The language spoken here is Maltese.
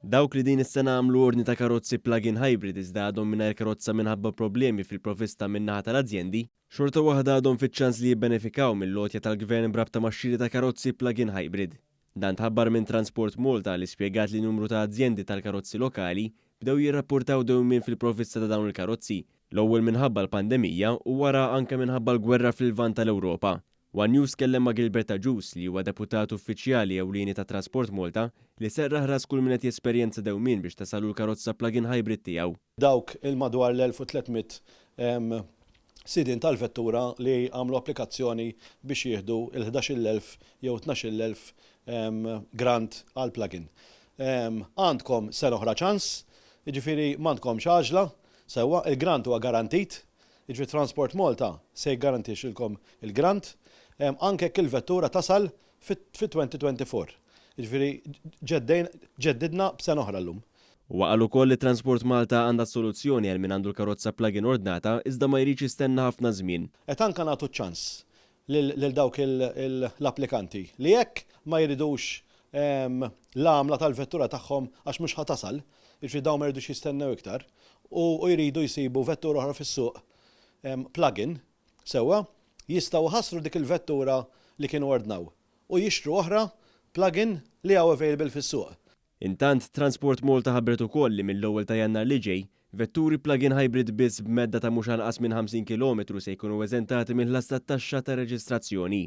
Dawk li din is-sena għamlu ordni ta' karozzi plug-in hybrid iżda għadhom mingħajr karozza minħabba problemi fil-provvista min-naħa tal-azjendi, xorta waħda għadhom fiċ-ċans li jibbenefikaw mill-għotja tal-gvern b'rabta max-xiri ta' karozzi plug-in hybrid. Dan tħabbar minn Transport Malta li spjegat li numru ta' azjendi tal-karozzi lokali bdew jirrapportaw dewmien fil-provvista ta' dawn il-karozzi, l-ewwel minħabba l-pandemija u wara anke minħabba l-gwerra fil-Lvant tal-Ewropa. One News tkellem ma' Gilbert Agius, li huwa deputat uffiċjali ewlieni ta' Transport Malta, li serraħ ras kull min qed jesperjenza dewmien biex tasalu l-karozza plug-in hybrid tiegħu. Dawk il-madwar l-1300 sidien tal-vettura li għamlu applikazzjoni biex jieħdu il-11,000 jew 12,000 grant għal plug-in. Għandkom sena oħra ċans, jiġifieri m'għandkomx għaġla, sewwa, il-grant huwa garantit, jiġifieri Transport Malta se jgarantixilkom il-grant, anke jekk il-vettura tasal fit-2024. Jiġifieri ġeddidna b'sena oħra llum. Huwa qal ukoll li Transport Malta għandha soluzzjoni għal min għandu l-karozza plug-in ordnata iżda ma jridx jistenna ħafna żmien. Qed anke nagħtu ċans lil dawk l-applikanti li jekk ma jridux l-għamla tal-vettura tagħhom għax mhux ħa tasal, jiġifieri dawn ma jridux jistennew iktar u jridu jsibu vettura oħra fis-suq plug-in, sewwa, jistgħu jħassru dik il-vettura li kienu ordnaw u jixtru oħra plug-in li hawn available fis-suq. Intant, Transport Malta ħabbret ukoll li mill-1 ta' Jannar li ġej, vetturi plug-in hybrid biss b'medda ta' mhux anqas minn 50 km se jkunu eżentati mill-ħlas tat-taxxa ta' reġistrazzjoni.